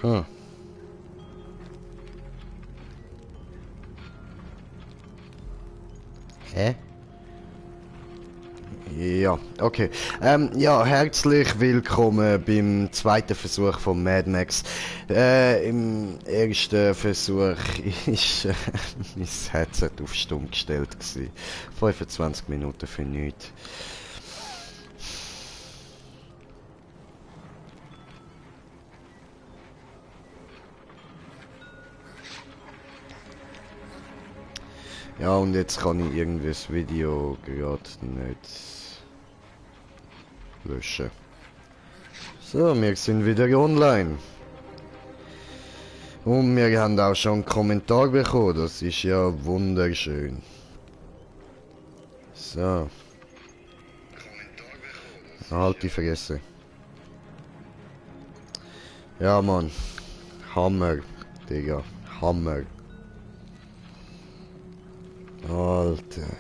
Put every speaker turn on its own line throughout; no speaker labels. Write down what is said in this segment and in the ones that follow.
Hm. Hä? Ja, okay. Ja, herzlich willkommen beim zweiten Versuch von Mad Max. Im ersten Versuch ist mein Headset auf stumm gestellt gewesen. 25 Minuten für nichts. Ja, und jetzt kann ich irgendwie das Video gerade nicht löschen. So, wir sind wieder online. Und wir haben auch schon einen Kommentar bekommen, das ist ja wunderschön. So. Halt die Fresse. Ja, Mann. Hammer, Digga. Hammer. Alter.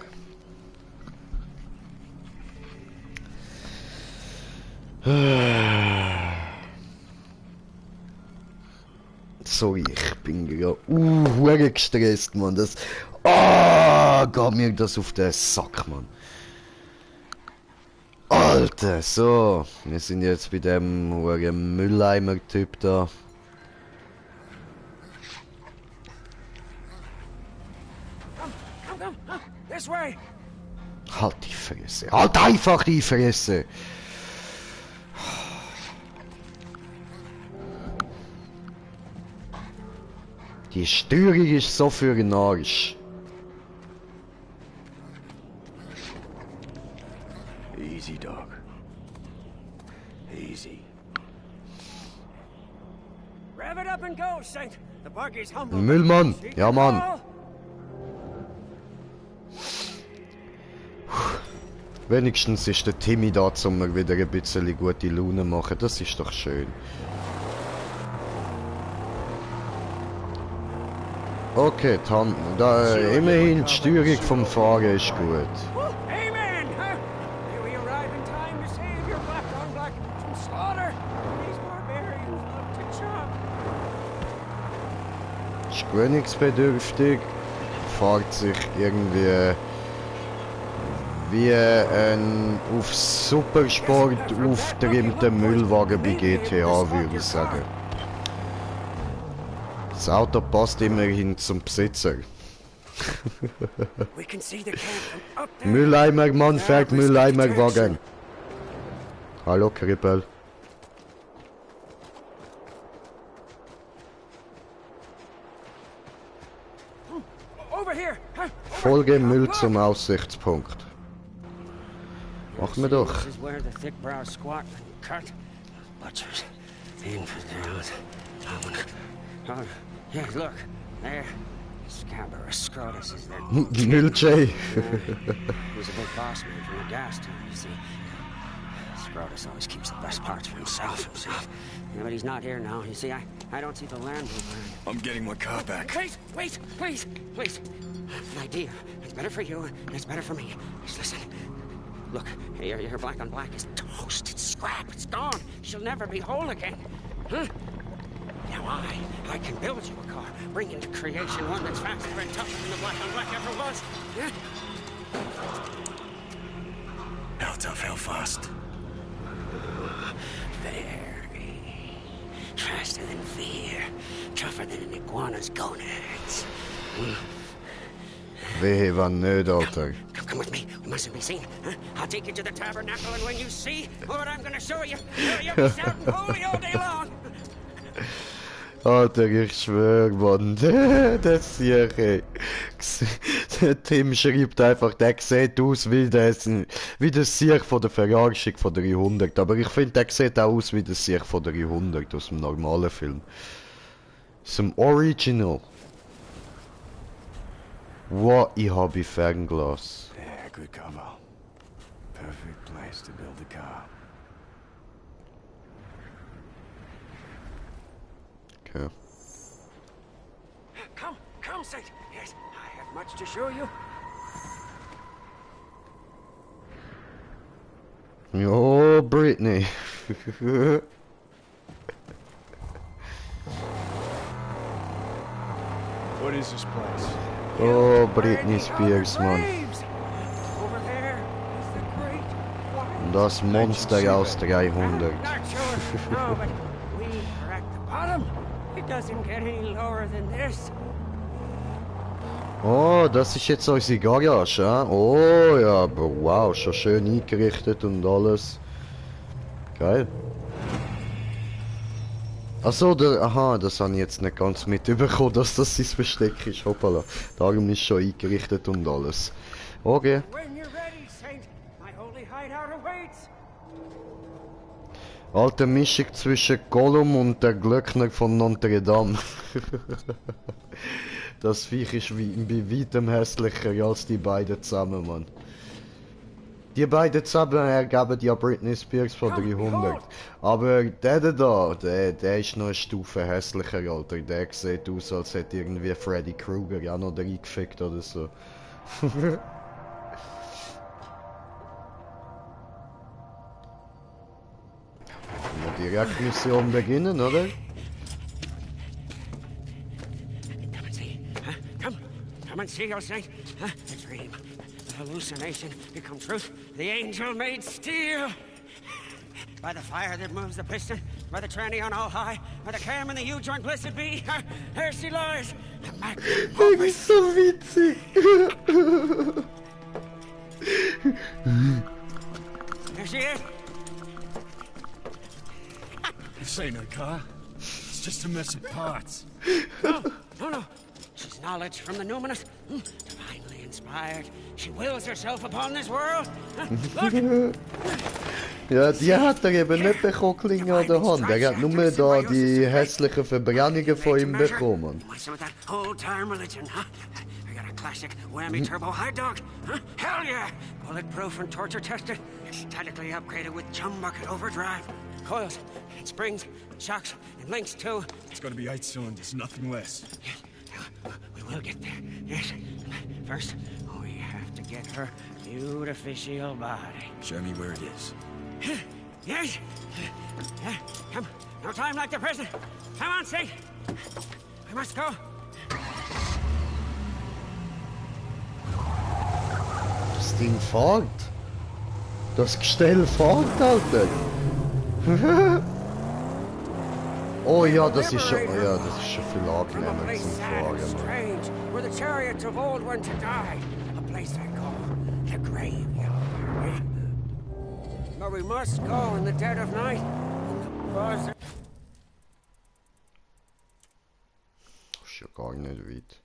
Sorry, ich bin gerade gestresst, Mann. Das. Geht mir das auf den Sack, Mann. Alter, so. Wir sind jetzt bei dem Mülleimer-Typ da. Halt die Fresse. Halt einfach die Fresse. Die Steuerung ist so für den Arsch.
Easy, dog. Easy.
Rev it up and go, Saint. The buggy's humble.
Müllmann. Ja, Mann. Wenigstens ist der Timmy da, um mir wieder ein bisschen gute Laune zu machen. Das ist doch schön. Okay, da immerhin die Steuerung vom Fahren ist gut.
Amen! We arrive in time to save your black on black from slaughter. These barbarians love to chop.
Ist gewöhnungsbedürftig. Fährt sich irgendwie wie ein auf Supersport auftrimmter Müllwagen bei GTA, würde ich sagen. Das Auto passt immerhin zum Besitzer. Mülleimermann fährt Mülleimerwagen. Hallo Krippel. Folge Müll zum Aussichtspunkt. Machen wir doch.
Yeah, look, there. Scabber Scrotus is there.
Null J.
He's a big boss man from the gas town, you see. Scrotus always keeps the best parts for himself. Yeah, but he's not here now. You see, I don't see the Land Rover.
I'm getting my car back.
Wait, please. An idea. It's better for you, and it's better for me. Just listen. Look, your black on black is toast. It's scrap. It's gone. She'll never be whole again. Huh? Now I can build you a car, bring into creation one that's faster and tougher than the black on black ever was. Yeah?
How tough, how fast?
Very. Faster than fear. Tougher than an iguana's gonads.
Wehe, wann nicht, Alter.
Come with me. We mustn't be seen. Huh? I'll take you to the tabernacle, and when you see what I'm gonna show you, you'll be shouting holy all day long.
Alter, ich schwör, Mann. Das sehe ich. Der Tim schreibt einfach, der sieht aus wie das Sieg von der Verarschung von der 100. Aber ich finde, der sieht auch aus wie das Sieg von der 100 aus dem normalen Film. Zum Original. Wow, ich habe Fernglas.
Yeah, good cover. Perfect place to build a car.
Okay.
Come, Saint. Yes, I have much to show you.
Oh, Brittany.
What is this place?
Oh, Britney Spears, Mann.
Over there is the great white.
Und das Monster aus 300.
Not sure. No, but we are at the bottom. It doesn't get any lower than this.
Oh, das ist jetzt unsere Garage, Oh ja, aber wow, schon schön eingerichtet und alles. Geil. Achso, aha, das habe ich jetzt nicht ganz mitbekommen, dass das sein Versteck ist. Hoppala. Darum ist schon eingerichtet und alles. Okay.
When you're ready, Saint, my holy hideout awaits.
Alte Mischung zwischen Gollum und der Glöckner von Notre Dame. Das Viech ist bei weitem hässlicher als die beiden zusammen, Mann. Die beiden zusammen ergeben ja Britney Spears von 300. Aber der da, der ist noch eine Stufe hässlicher, Alter. Der sieht aus, als hätte irgendwie Freddy Krueger ja noch reingefickt oder so. Direkt Mission beginnen, oder?
Come and see. Huh? Come and see, O Saint. Huh? A dream. A hallucination become truth. The angel made steel. By the fire that moves the piston, by the tranny on all high, by the cam and the U-joint blessed be, there she lies. The magnum
Das ist so witzig.
There she is.
This ain't her car. It's just a mess of parts.
No. She's knowledge from the numinous, divinely inspired. She wills herself upon this world. Look!
Ja, die hat er eben nicht bekommen, Klinge an der Hand. Er hat nur da die hässlichen Verbrennungen von ihm bekommen.
Want some of that old-time religion, huh? I got a classic whammy turbo high dog, huh? Hell yeah! Bulletproof and torture tested, statically upgraded with chum bucket overdrive. Coils, and springs, shocks, and links too.
It's gotta be 8 cylinders, nothing less.
We will get there, yes. First, we have to get her beautificial body.
Show me where it is.
Yes? Come, no time like the present. Come on, Saint. We must go.
Das Ding fährt. Das Gestell fährt, Alter. Oh ja, das ist schon viel angenehmer zum Fahren.
Strange, where the chariots of old went to die. A place I call the graveyard. But we must go in the dead of night. In the buzz.
Das ist ja gar nicht weit.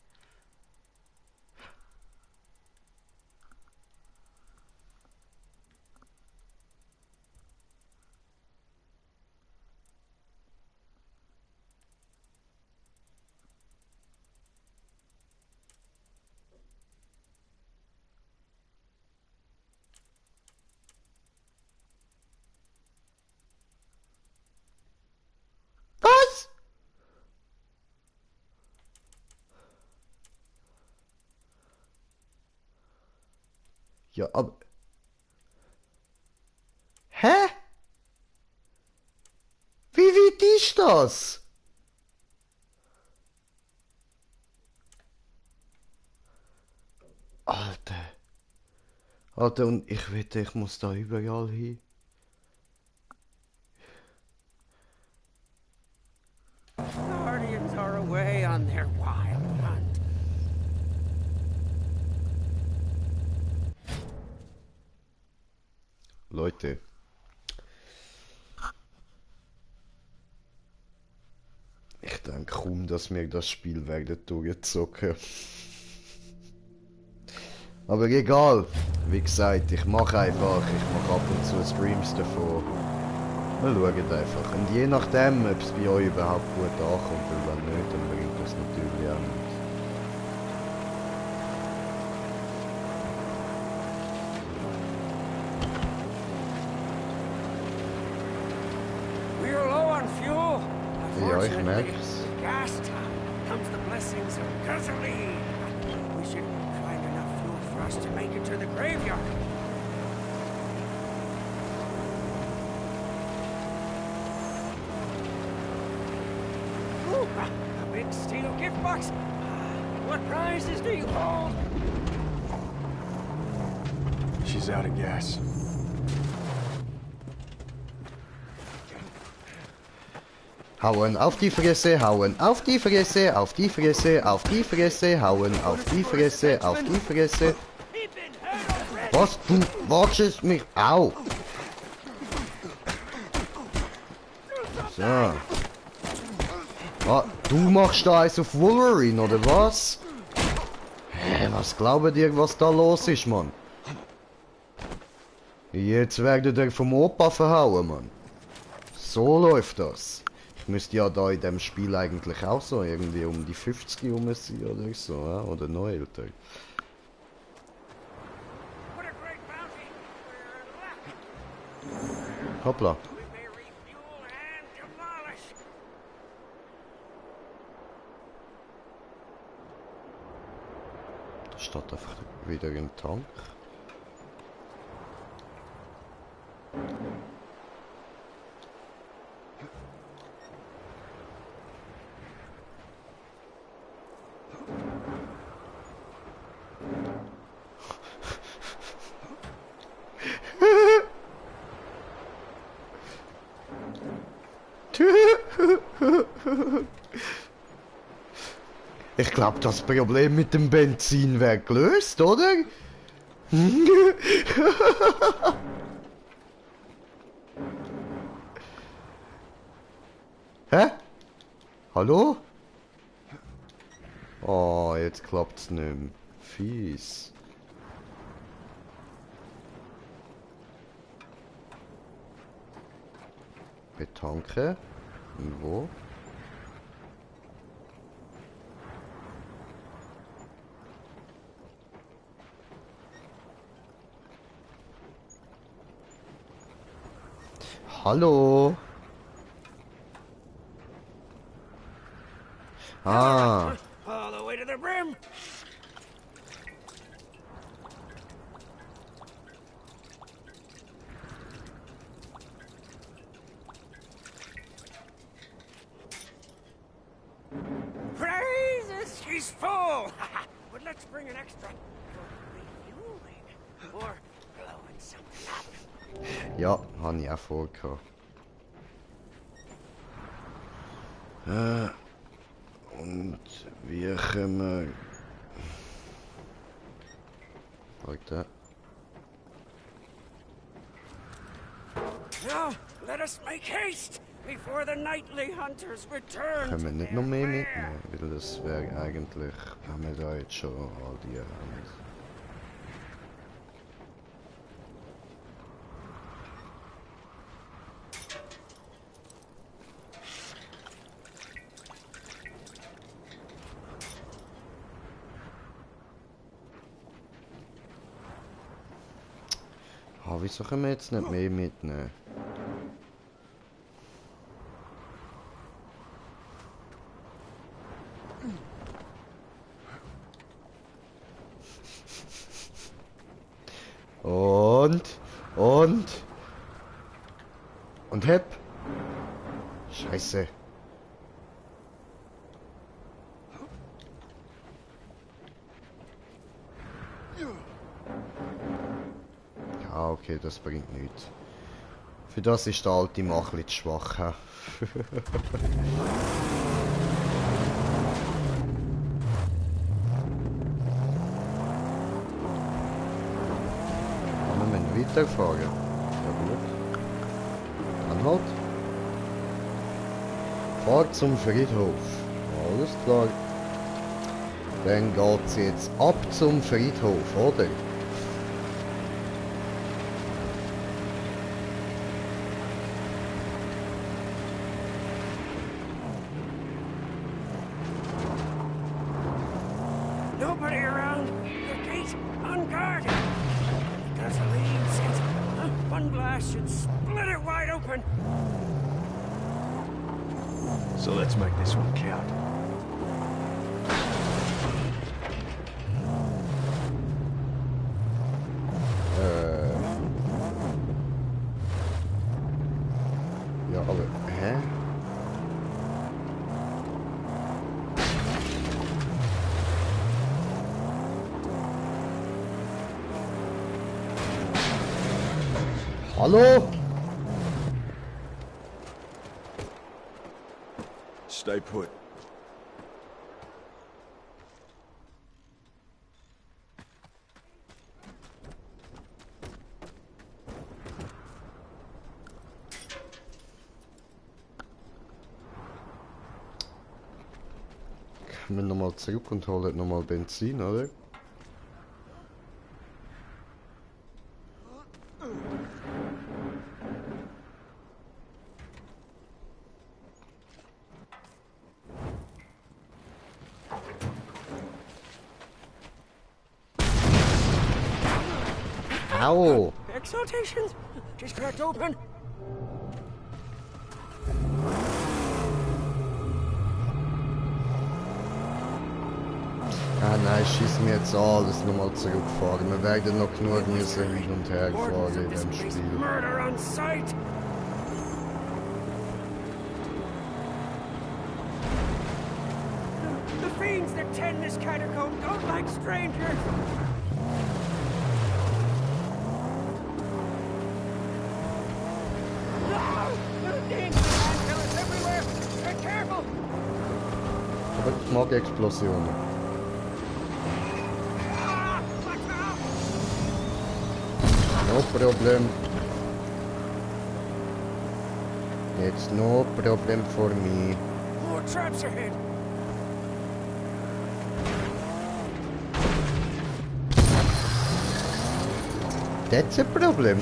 Was? Ja, aber... Hä? Wie weit ist das? Alter. Alter, und ich wette, ich muss da überall hin.
Guardians are away on their wild hunt.
Leute. Ich denke kaum, dass wir das Spiel werden durchzocken. Aber egal. Wie gesagt, ich mache einfach. Ich mache ab und zu Streams davon. Wir schauen einfach. Und je nachdem, ob es bei euch überhaupt gut ankommt oder wenn nicht, dann bringt das natürlich auch nichts.
We're low on fuel.
Ja, ich
Unfortunately,
merk's.
with gas time comes the blessings of gasoline. We should find enough fuel for us to make it to the graveyard. Ooh, a big steel gift box. What prizes do you hold?
She's out of gas.
Hauen auf die Fresse, hauen auf die Fresse, auf die Fresse, auf die Fresse, hauen auf die Fresse, auf die Fresse. Was? Du watschest mich? Au! So. Ah, du machst da eins auf Wolverine, oder was? Hä, was glaubt ihr, was da los ist, Mann? Jetzt werdet ihr vom Opa verhauen, Mann. So läuft das. Ich müsste ja da in dem Spiel eigentlich auch so irgendwie um die 50 rum sein oder so, ja? Oder noch älter.
What a great bounty! We're left.
Hoppla.
We may refuel and demolish.
Da steht einfach wieder ein Tank. Ich glaube, das Problem mit dem Benzin wäre gelöst, oder? Hä? Hallo? Oh, jetzt klappt's nicht mehr. Fies. Betanke. Und wo? Hallo? Ah.
All the way to the brim. Praises, she's full. But let's bring an extra for refueling or blowing something up.
Ja, habe ich auch vorgehabt. Und wie können wir... Leute.
Now, let us make haste before the nightly hunters return.
Können wir nicht noch mehr mitnehmen? Weil das wäre eigentlich... Haben wir da jetzt schon all die haben. Ah, wieso können wir jetzt nicht mehr mitnehmen? Und hep. Scheiße. Ja, okay, das bringt nichts. Für das ist der alte Mach ein bisschen schwach. He? Wir müssen weiterfahren. Ja gut. Dann halt. Fahr zum Friedhof. Alles klar. Dann geht's jetzt ab zum Friedhof, oder?
Nobody around. The gate unguarded. Gasoline since one blast should split it wide open.
So let's make this one count.
Ja, aber... Hä? Hallo?
Stay put.
Kommen wir nochmal zurück und holen nochmal Benzin, oder? Au!
Exaltations! She's cracked open.
Ah nein, schieß mir jetzt alles nochmal zurückfahren. Wir werden noch genug müssen hin und her fahren in dem Spiel.
Murder on sight! The fiends that tend this catacomb don't like strangers!
Aber ich mag Explosionen. No problem. It's no problem for me.
More traps ahead!
That's a problem.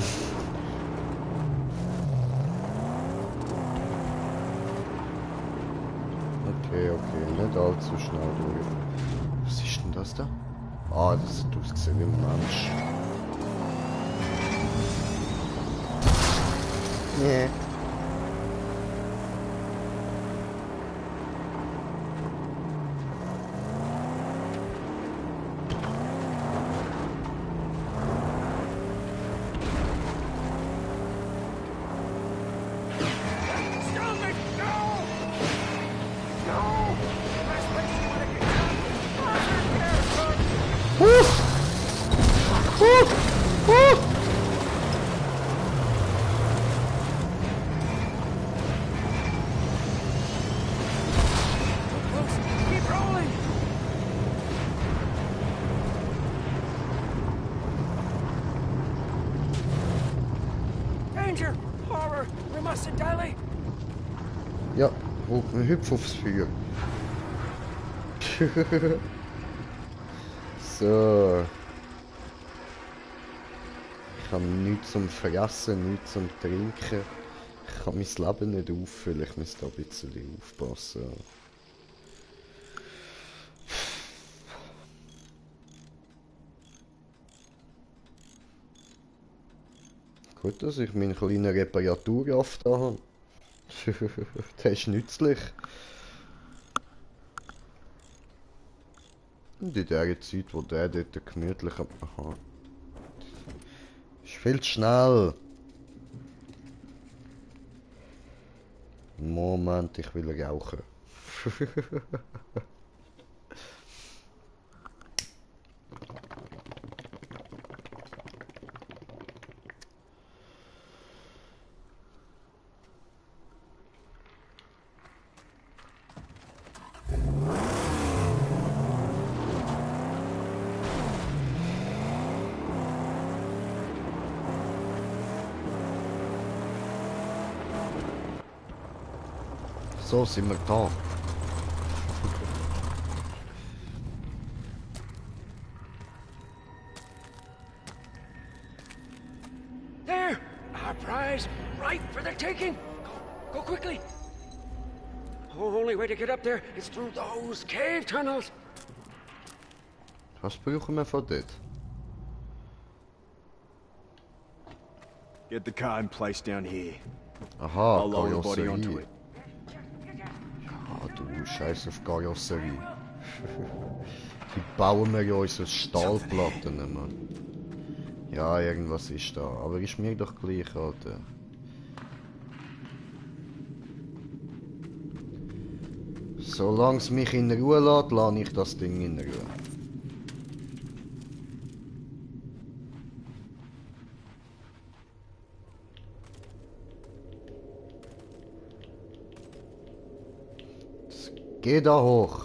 Okay, nicht allzu schnell durch. Was ist denn das da? Ah, das sieht ausgesehen wie ein Mensch. Nee.
Keep rolling! Danger! Horror! We mustn't dilate!
Ja, hüpf aufs Feuer. So. Ich habe nichts zum Fressen, nichts zum Trinken. Ich kann mein Leben nicht auffüllen, ich muss da ein bisschen aufpassen. Gut, dass ich meinen kleinen Reparaturaft da habe. Der ist nützlich. Und in der Zeit, wo der dort gemütlich... Aha. Ist viel zu schnell. Moment, ich will rauchen. So sind wir da.
There! Our prize! Ripe for the taking! Go quickly! The only way to get up there is through those cave tunnels!
Was brauchen wir von dort?
Get the car in place down here.
Aha,
I'll lower the body onto
Karosserie.
it.
Ah, du Scheiß auf Karosserie. Die bauen wir ja uns aus Stahlplatten, Mann. Ja, irgendwas ist da. Aber ist mir doch gleich, Alter. Solange es mich in Ruhe lässt, lasse ich das Ding in Ruhe. Geh da hoch.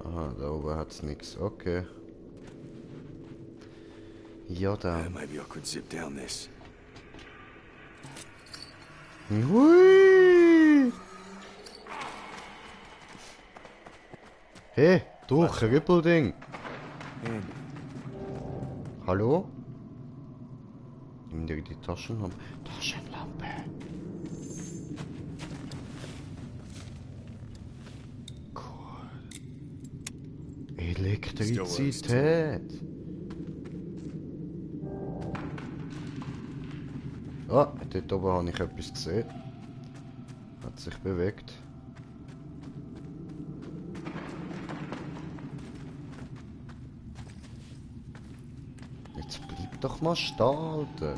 Aha, da oben hat's nix. Okay. Ja, dann.
Maybe I could zip down this.
Hui! Hey, du, Krippelding. Hallo? Nimm dir die Taschenlampe. Taschenlampe. Cool. Elektrizität. Ah, dort oben habe ich etwas gesehen. Hat sich bewegt. Jetzt bleib doch mal stehen, Alter.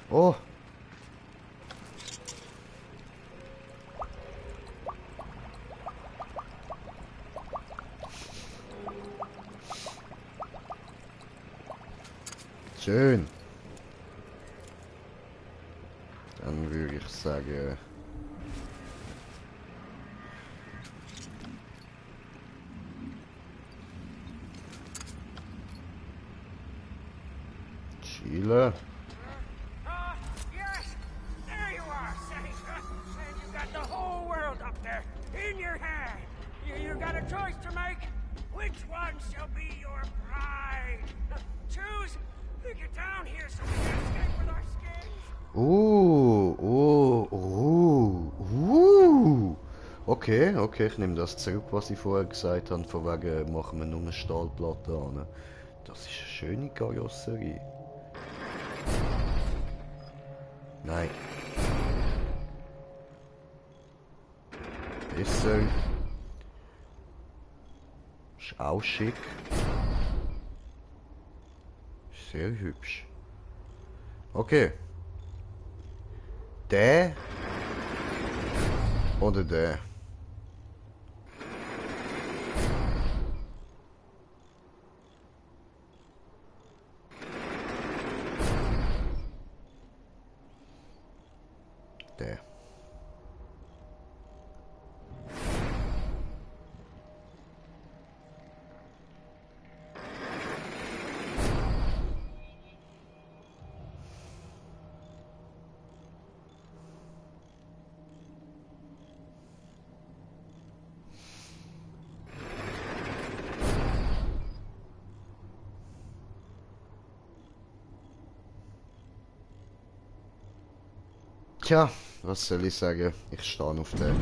Oh! Schön. Dann würde ich sagen... Chile.
Ah, yes! There you are, Saint. And you got the whole world up there in your hand. You got a choice to make. Which one shall be your bride? Choose. Get down here so we can escape with our skins.
Okay, okay, ich nehme das zurück, was ich vorher gesagt habe, von wegen machen wir nur eine Stahlplatte an. Das ist eine schöne Karosserie. Nein. Besser. Ist auch schick. Sehr hübsch. Okay. Der oder der? Der. Tja, was soll ich sagen? Ich stehe auf den.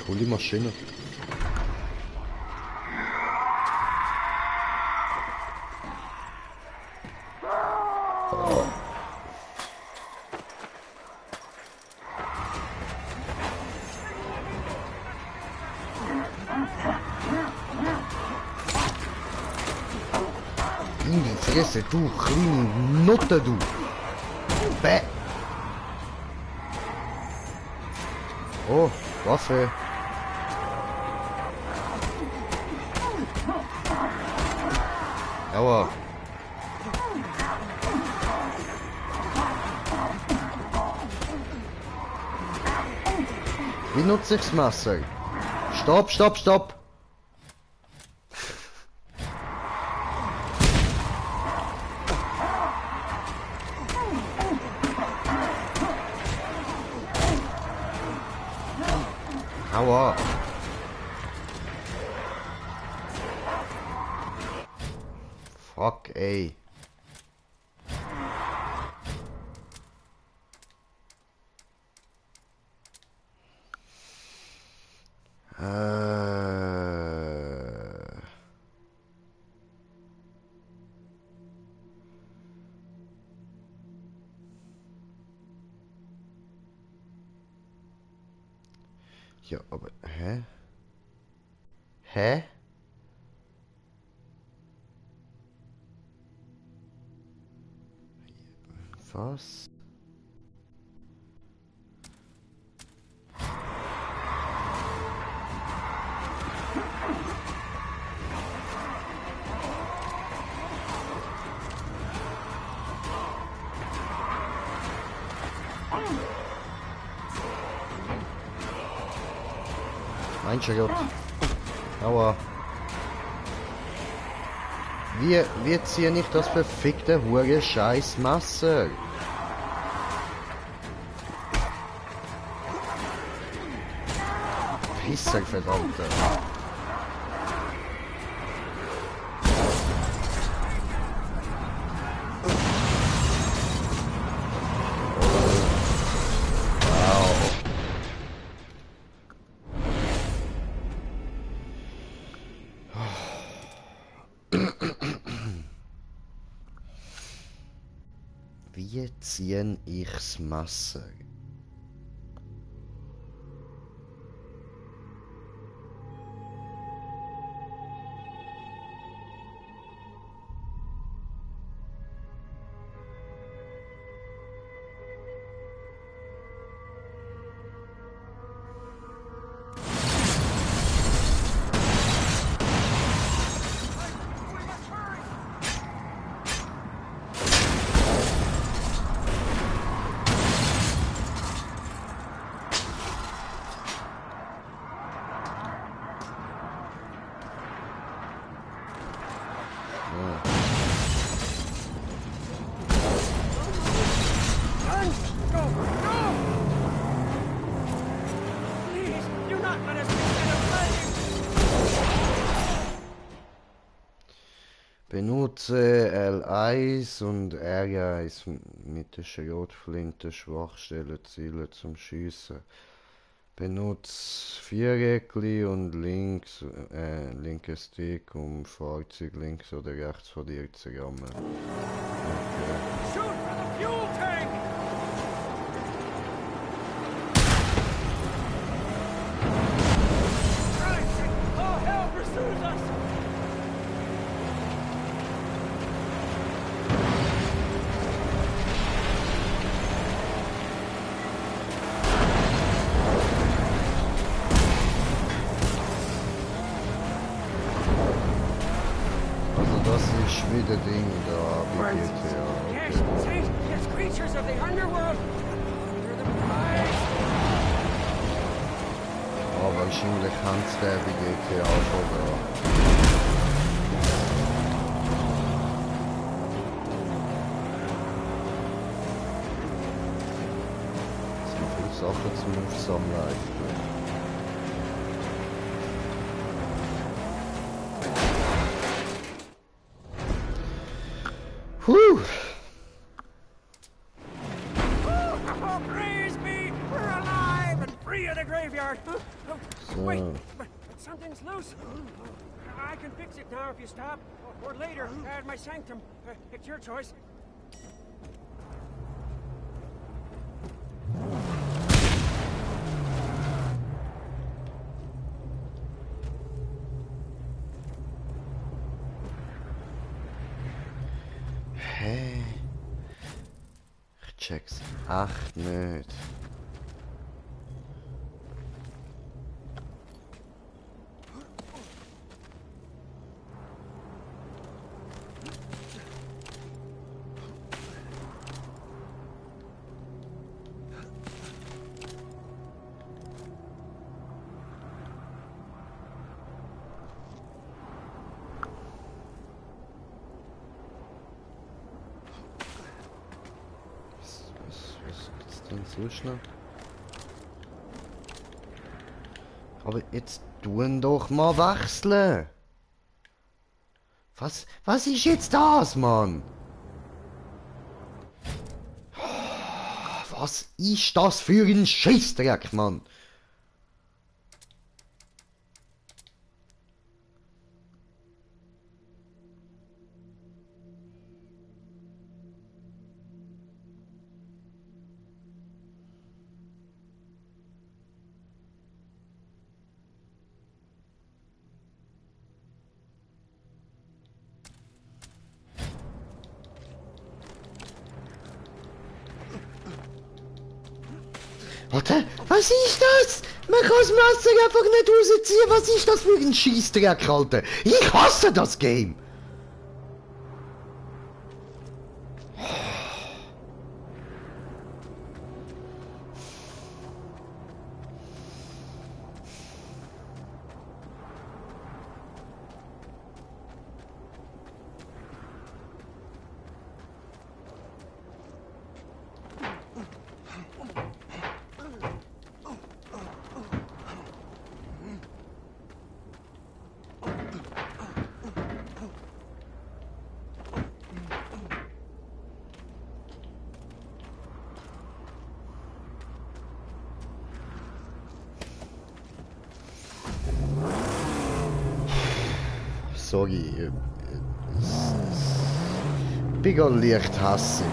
Coole Maschine. In die Fresse, du kleine Nutte, du! Bäh! Oh, Waffe! Aua! Wie nutze ich das Messer? Stopp, stopp, stopp! Aua! Fuck, ey. Ja, aber... Hä? Hä? Was? Mein Gott. Aua. Wie ziehe ich das verfickte hure scheiß Messer? Pisser, verdammte. Wie ziehe ich's Messer? Benutze L1 und R1 mit der Schrotflinte schwachstelle Ziele zum Schiessen. Benutze Viereckli und linke Stick, um Fahrzeug links oder rechts von dir zu rammen. Okay.
Shoot for the fuel tank! Christ! All hell pursues us!
Das ist wieder Ding da, wie GTA.
Yes, see? It's creatures of the underworld! Under the prize!
Ah, wahrscheinlich haben sie den bei GTA schon da. Es sind viele Sachen zum Aufsammeln eigentlich. Whew!
Oh, praise be! We're alive and free of the graveyard! Wait, but something's loose! I can fix it now if you stop. Or later, at my sanctum. It's your choice.
Hä? Ich check's echt nicht. Was gibt's denn so schnell? Aber jetzt tun doch mal wechseln! Was ist jetzt das, Mann? Was ist das für ein Scheissdreck, Mann? Warte, was ist das? Man kann das Messer einfach nicht rausziehen. Was ist das für ein Scheissdreck, Alter? Ich hasse das Game. sorry. Ich bin gar leicht hässig.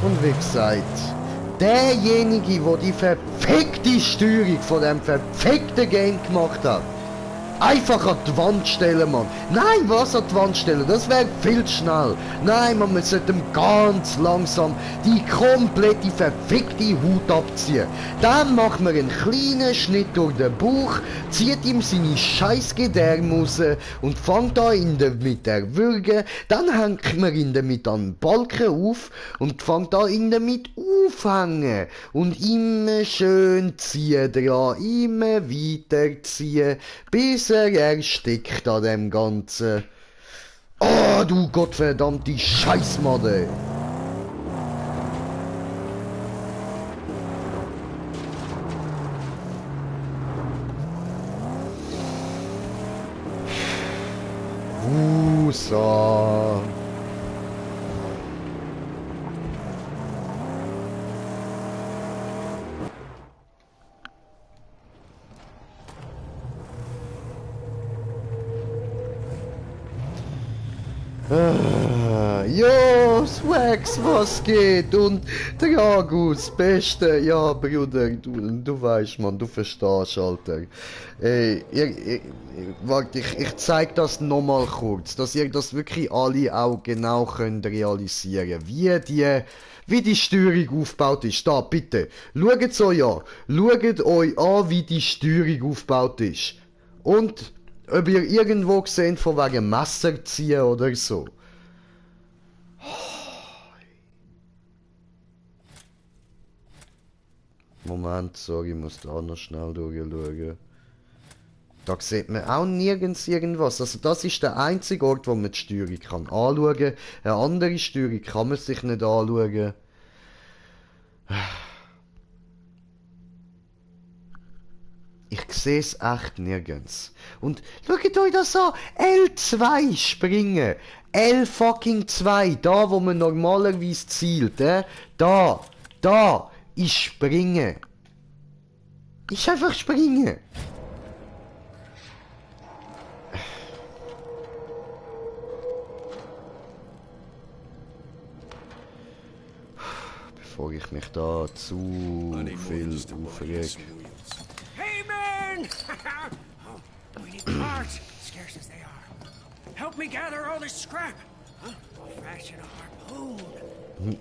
Und wie gesagt, derjenige, der die verfickte Steuerung von dem verfickten Game gemacht hat, einfach an die Wand stellen, Mann. Nein, was an die Wand stellen? Das wäre viel zu schnell. Nein, man, sollte ihm ganz langsam die komplette verfickte Haut abziehen. Dann macht man einen kleinen Schnitt durch den Bauch, zieht ihm seine scheiß Gedärme raus und fängt an mit der Würge. Dann hängt man ihn damit an den Balken auf und fängt an ihn damit aufhängen. Und immer schön ziehen dran, immer weiter ziehen, bis er erstickt an dem Ganzen. Oh, du gottverdammte Scheißmadde! Wusa! Jo, Swax, was geht? Und Dragus, Beste. Ja, Bruder, du weißt, man, du verstehst, Alter. Ey, warte, ich zeig das nochmal kurz, dass ihr das wirklich alle auch genau könnt realisieren. Wie die Steuerung aufgebaut ist. Da, bitte. Schaut's euch an. Schaut euch an, wie die Steuerung aufgebaut ist. Und ob ihr irgendwo seht, von wegen Messer ziehen oder so. Moment, sorry, ich muss da noch schnell durchschauen. Da sieht man auch nirgends irgendwas. Also das ist der einzige Ort, wo man die Steuerung kann anschauen kann. Eine andere Steuerung kann man sich nicht anschauen. Ich sehe es echt nirgends. Und schaut euch das an. L2 springen. L fucking 2. Da, wo man normalerweise zielt. Da ist springen. Ist einfach springen. Bevor ich mich da zu viel aufreg.
Hey, man! Oh, we need parts, scarce as they are. Help me gather all this scrap. Huh? I'll fashion a harpoon.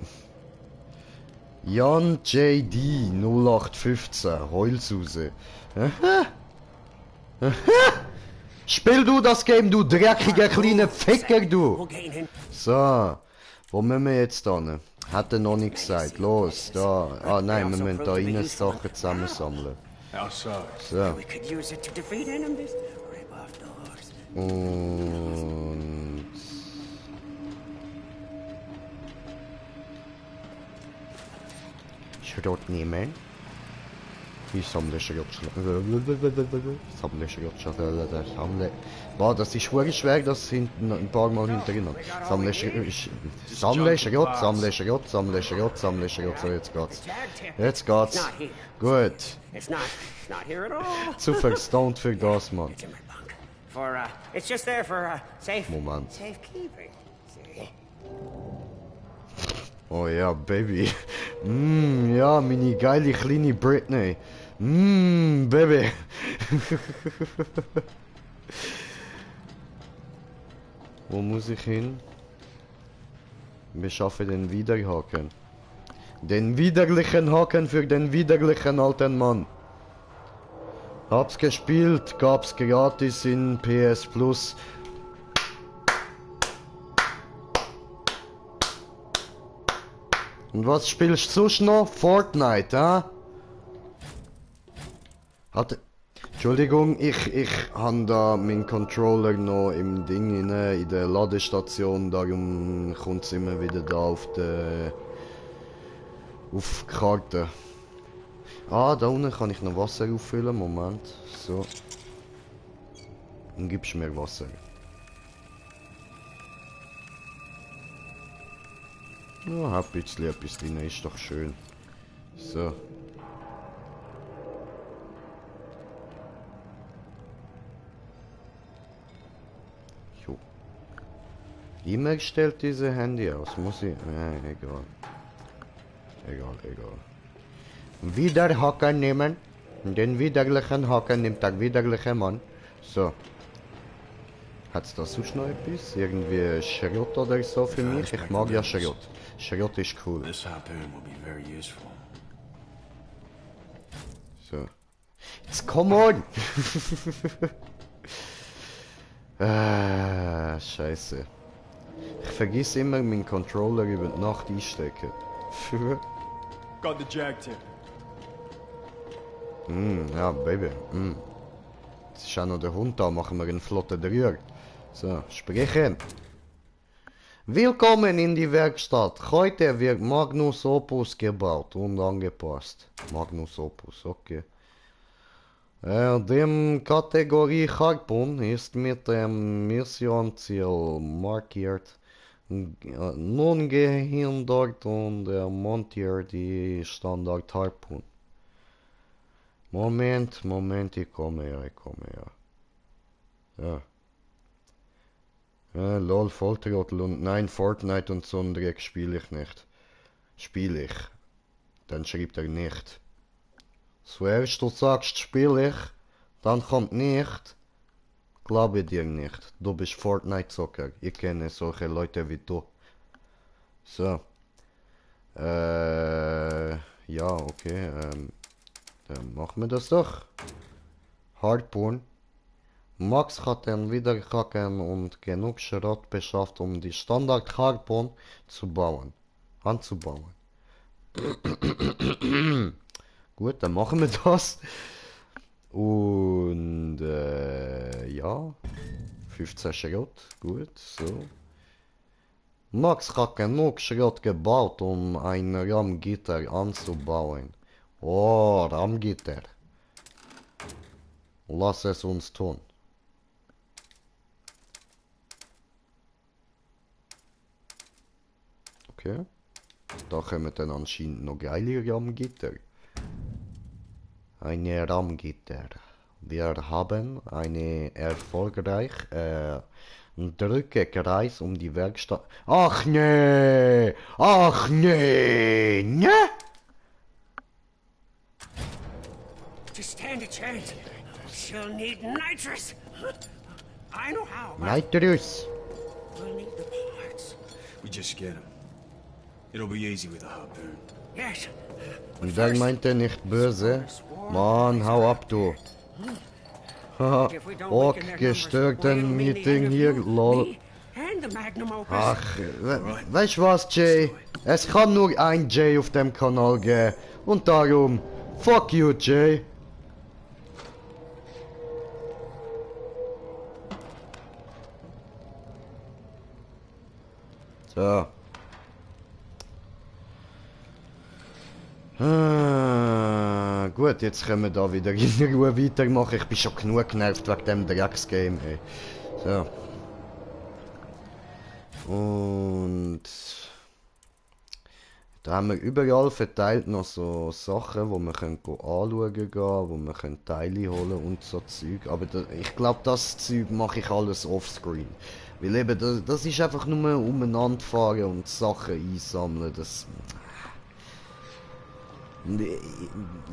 Jan JD 0815 Heulsuse. Aha. Spiel du das Game, du dreckiger kleiner Ficker, du! So, wo müssen wir jetzt hin? Hat er noch nicht gesagt. Los, da. Ah nein, wir müssen da rein Sachen zusammensammeln. So. Und... Schrott nehmen. Ich sammle Schrott. Sammle Schrott. Sammle. Boah, das ist wirklich schwer, das hinten ein paar Mal hintereinander. Sammle Schrott. Sammle Schrott. Sammle Schrott. Sammle Schrott. Sammle Schrott. So, jetzt geht's. Jetzt geht's. Gut. Zu verstaunt für das, Mann. Moment. Oh ja, Baby. Ja, meine geile kleine Britney. Baby. Wo muss ich hin? Wir schaffen den Widerhaken. Den widerlichen Haken für den widerlichen alten Mann. Hab's gespielt, gab's gratis in PS Plus. Und was spielst du sonst noch? Fortnite, ha? Entschuldigung, ich habe da meinen Controller noch im Ding in der Ladestation, darum kommt es immer wieder da auf die Karte. Ah, da unten kann ich noch Wasser auffüllen, Moment. So. Dann gibst du mir Wasser. Ja, ein bisschen etwas drin, ist doch schön. So. Immer stellt diese Handy aus, muss ich... Nein, egal. Egal. Wieder Hacker nehmen. Den widerlichen Hacker nimmt der widerliche Mann. So. Hat's da sonst noch etwas? Irgendwie Schrott oder so für mich? Ich mag ja Schrott. Schrott ist cool.
This harpoon will be very useful.
So. Jetzt come on! Scheiße. Ich vergiss immer meinen Controller über die Nacht einstecken.
Got the jag tip.
Ja, Baby. Jetzt ist auch noch der Hund da, machen wir einen flotten Drüger. So, sprechen. Willkommen in die Werkstatt. Heute wird Magnus Opus gebaut und angepasst. Magnus Opus, okay. Dem Kategorie Harpun ist mit dem Missionsziel markiert. Nun gehindert und montiert die Standard Harpun. Moment, ich komme her. Ja. Lol, Volltrottel und nein, Fortnite und so ein Dreck spiele ich nicht. Spiele ich. Dann schreibt er nicht. Zuerst du sagst, spiele ich, dann kommt nicht. Glaube dir nicht. Du bist Fortnite-Zocker. Ich kenne solche Leute wie du. So. Ja, okay. Dann machen wir das doch. Harpoon. Max hat dann wieder Hacken und genug Schrott beschafft, um die Standard Harpoon zu bauen. Anzubauen. Gut, dann machen wir das. Und ja. 15 Schrott. Gut, so. Max hat genug Schrott gebaut, um ein RAM-Gitter anzubauen. Oh, RAM-Gitter. Lass es uns tun. Okay. Da kommen dann anscheinend noch geile RAM-Gitter. Eine RAM-Gitter. Wir haben eine erfolgreich. Drücke Kreis um die Werkstatt. Ach nee! Ne?
Just stand a chance. She'll need nitrous. I know how.
Nitrous.
We'll need the parts.
We just get them. It'll be easy with a harpoon.
Yes.
Und wer meinte nicht böse? Mann, hau ab, du. Haha, auch gestörten Meeting hier, lol. Ach, weißt was, Jay? Es kann nur ein Jay auf dem Kanal geben. Und darum, fuck you, Jay. So. Gut, jetzt können wir da wieder in Ruhe weitermachen. Ich bin schon genug genervt wegen dem Drecksgame, ey. So. Und da haben wir überall verteilt noch so Sachen, wo wir können anschauen gehen, wo wir können Teile holen und so Zeug. Aber ich glaube, das Zeug mache ich alles offscreen. Weil eben, das ist einfach nur umeinander fahren und Sachen einsammeln. Das...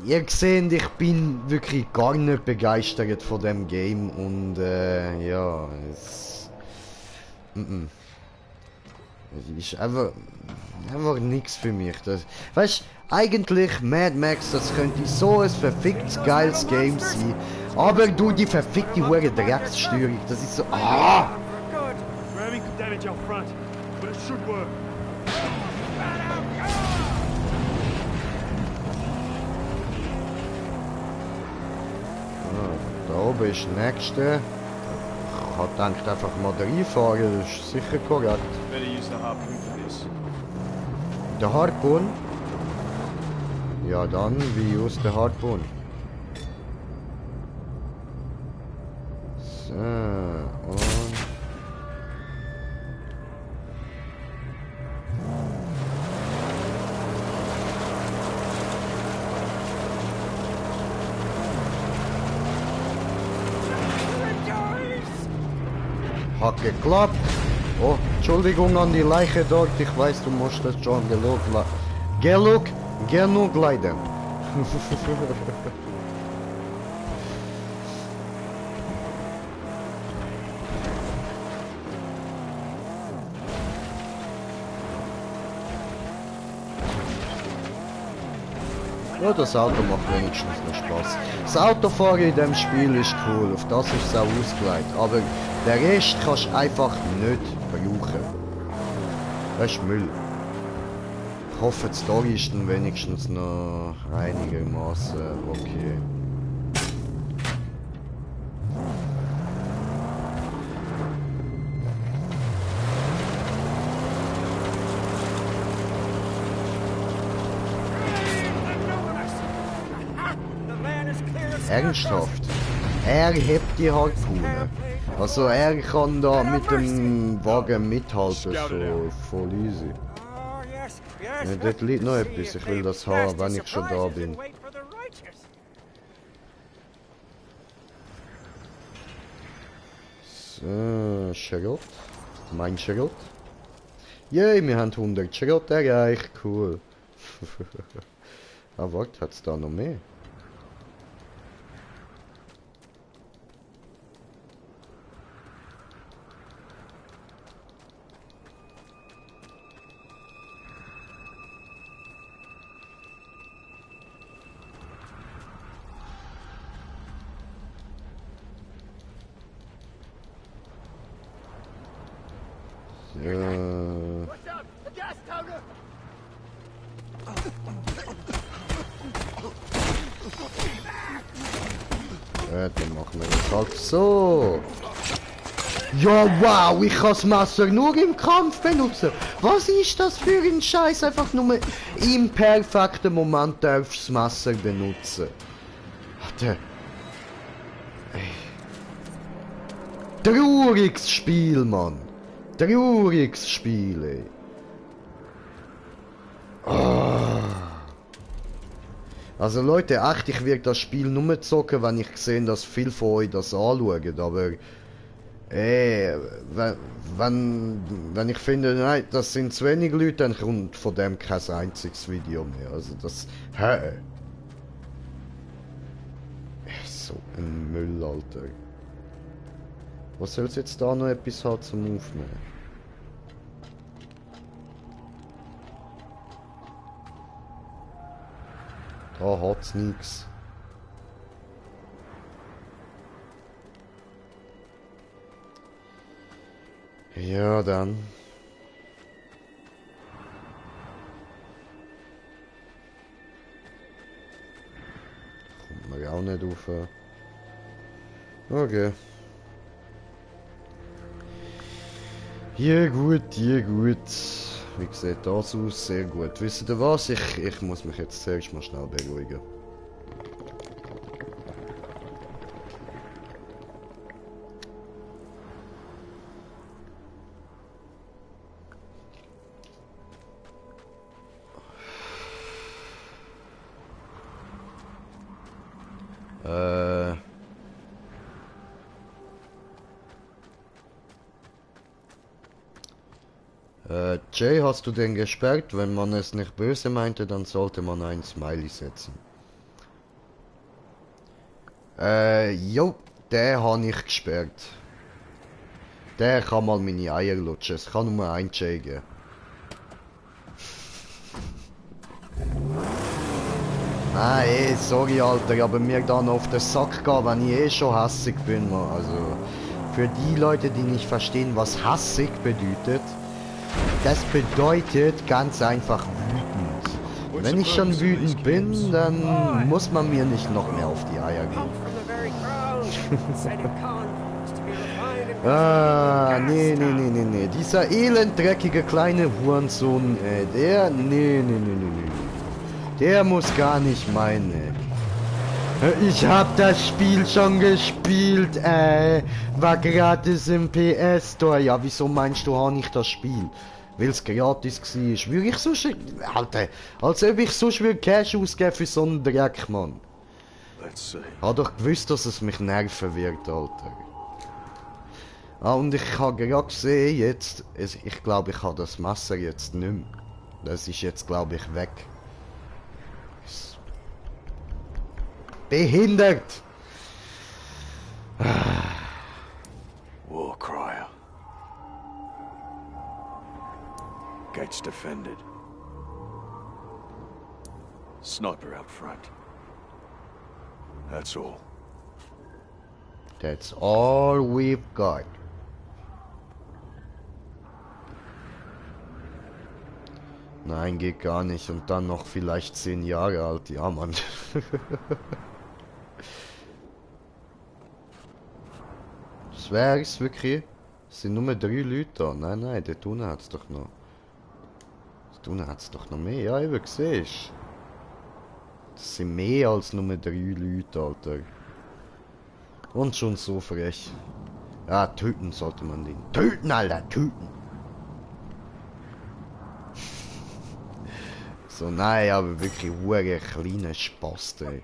Ihr seht, ich bin wirklich gar nicht begeistert von dem Game und ja, es ist einfach nichts für mich. Das, weißt, eigentlich Mad Max, das könnte so ein verfickt geiles Game sein, aber du die verfickte hure Dreckssteuerung, das ist so. Ah!
Ramming could damage our front, but it should work.
Da oben ist der nächste. Ich hab gedacht, einfach mal reinfahren, das ist sicher korrekt.
Better use the harpoon for this.
Der Harpoon? Ja dann, wie use der Harpoon? So, und... Hat geklappt. Oh, Entschuldigung an die Leiche dort, ich weiß, du musst das schon genug leiden. Ja, das Auto macht wenigstens noch Spaß. Das Autofahren in dem Spiel ist cool, auf das ist es auch ausgelegt. Aber der Rest kannst du einfach nicht brauchen. Das ist Müll. Ich hoffe, die Story ist dann wenigstens noch einigermaßen okay. Ernsthaft? Er hebt die Harpune. Also er kann da mit dem Wagen mithalten, so voll easy. Ja, dort liegt noch etwas, ich will das haben, wenn ich schon da bin. So, Schrott. Mein Schrott. Yay, wir haben 100 Schrott erreicht, cool. Ah, warte, hat's da noch mehr? Dann machen wir das halt so. Ja, wow, ich kann das Messer nur im Kampf benutzen. Was ist das für ein Scheiß? Einfach nur im perfekten Moment darfst du das Messer benutzen. Warte. Trauriges Spiel, Mann. Trauriges Spiel, ey. Oh. Also Leute, echt, ich werde das Spiel nur zocken, wenn ich sehe, dass viele von euch das anschauen, aber wenn ich finde, nein, das sind zu wenig Leute, dann kommt von dem kein einziges Video mehr. Also das... So ein Müll, Alter. Was soll es jetzt da noch etwas haben zum Aufnehmen? Da hat's nix. Ja, dann. Kommt man auch nicht auf. Okay. Ja gut, ja gut. Wie sieht das aus? Sehr gut. Wisst ihr was? Ich muss mich jetzt zuerst mal schnell beruhigen. Jay, hast du den gesperrt? Wenn man es nicht böse meinte, dann sollte man ein Smiley setzen. Jo, den habe ich gesperrt. Der kann mal meine Eier lutschen. Es kann nur ein Jay geben. Nein, sorry Alter, aber mir dann auf den Sack gehen, wenn ich eh schon hässig bin. Man. Also, für die Leute, die nicht verstehen, was hässig bedeutet, das bedeutet ganz einfach wütend. Und wenn ich schon wütend bin, dann muss man mir nicht noch mehr auf die Eier gehen. Ah, nee. Dieser elend-dreckige kleine Hurensohn, der, nee. Der muss gar nicht meinen, Ich hab das Spiel schon gespielt, war gratis im PS Store. Ja, wieso meinst du, habe ich das Spiel? Weil es gratis war. Würde ich sonst... Alter, als ob ich sonst Cash ausgeben für so einen Dreck, Mann. Hab doch gewusst, dass es mich nerven wird, Alter. Ah, und ich habe gerade gesehen, jetzt, ich glaube, ich habe das Messer jetzt nicht mehr. Das ist jetzt, glaube ich, weg. Behindert!
War crier. Gates defended. Sniper out front. That's all.
That's all we've got. Nein, geht gar nicht. Und dann noch vielleicht 10 Jahre alt. Ja, Mann. Das wär's wirklich. Es sind nur 3 Leute da. Nein, nein, dort unten hat's doch noch. Dort unten hat's doch noch mehr. Ja, eben, siehst du. Das sind mehr als nur 3 Leute, Alter. Und schon so frech. Ja, töten sollte man den. Töten, Alter, töten! So, nein, aber wirklich hure kleiner Spaß, ey.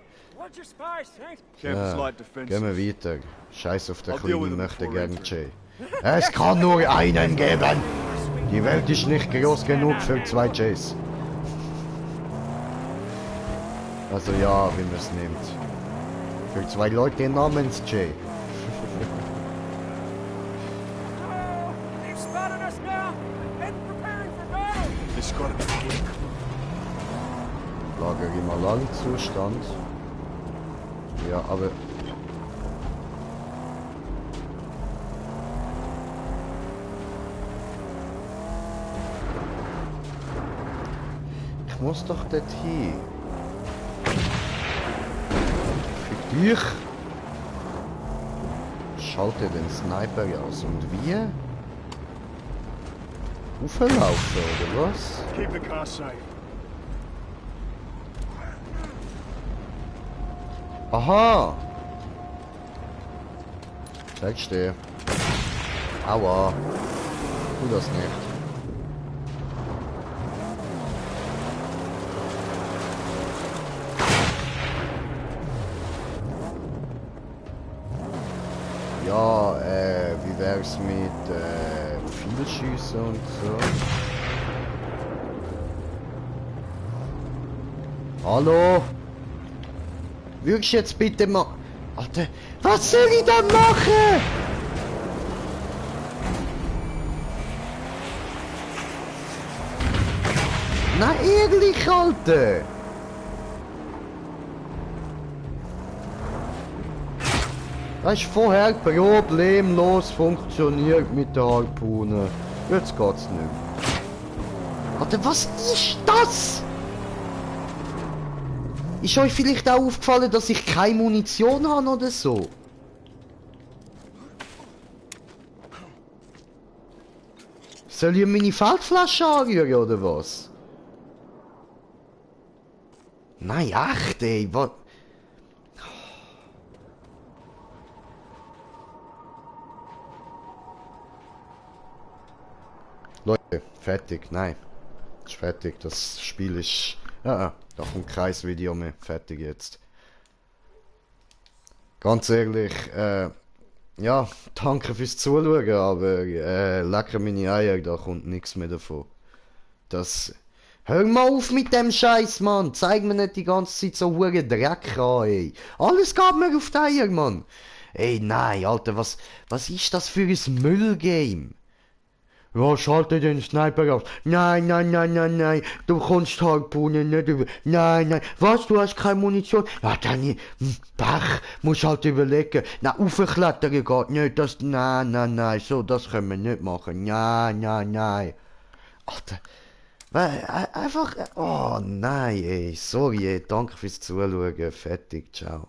Ja, gehen wir weiter. Scheiß auf der Kleine, möchte gern Jay. Es kann nur einen geben! Die Welt ist nicht groß genug für 2 Jays. Also ja, wie man es nimmt. Für 2 Leute namens Jay. Lager im Alarmzustand. Ja, aber... Ich muss doch dorthin. Für dich. Schalte den Sniper aus. Und wir? Uferlaufen, oder was?
Keep the car safe.
Aha! Zeigst du. Aua. Tu das nicht. Ja, wie wär's mit Vielschüsse und so? Hallo? Würdest du jetzt bitte mal... Alter, was soll ich denn machen? Na ehrlich, Alter! Das ist vorher problemlos funktioniert mit der Harpune. Jetzt geht's nicht mehr. Alter, was ist das? Ist euch vielleicht auch aufgefallen, dass ich keine Munition habe oder so? Soll ich meine Feldflasche anrühren oder was? Nein, echt ey, was? Leute, fertig, nein. Ist fertig, das Spiel ist... Ja, da kommt kein Video mehr. Fertig jetzt. Ganz ehrlich, ja, danke fürs Zuschauen, aber lecker meine Eier, da kommt nichts mehr davon. Das... Hör mal auf mit dem Scheiß, Mann! Zeig mir nicht die ganze Zeit so hure Dreck an, ey! Alles geht mir auf die Eier, Mann! Ey, nein, Alter, was ist das für ein Müllgame? Ja, schalte den Sniper auf. Nein, nein, nein, nein, nein. Du kannst Harpune nicht über... Nein, nein. Was, du hast keine Munition? Ja, dann... Pech. Musst halt überlegen. Na, aufklettern geht nicht. Das... Nein, nein, nein. So, das können wir nicht machen. Nein, nein, nein. Alter. Einfach... Oh, nein, ey. Sorry, ey. Danke fürs Zuschauen. Fertig. Ciao.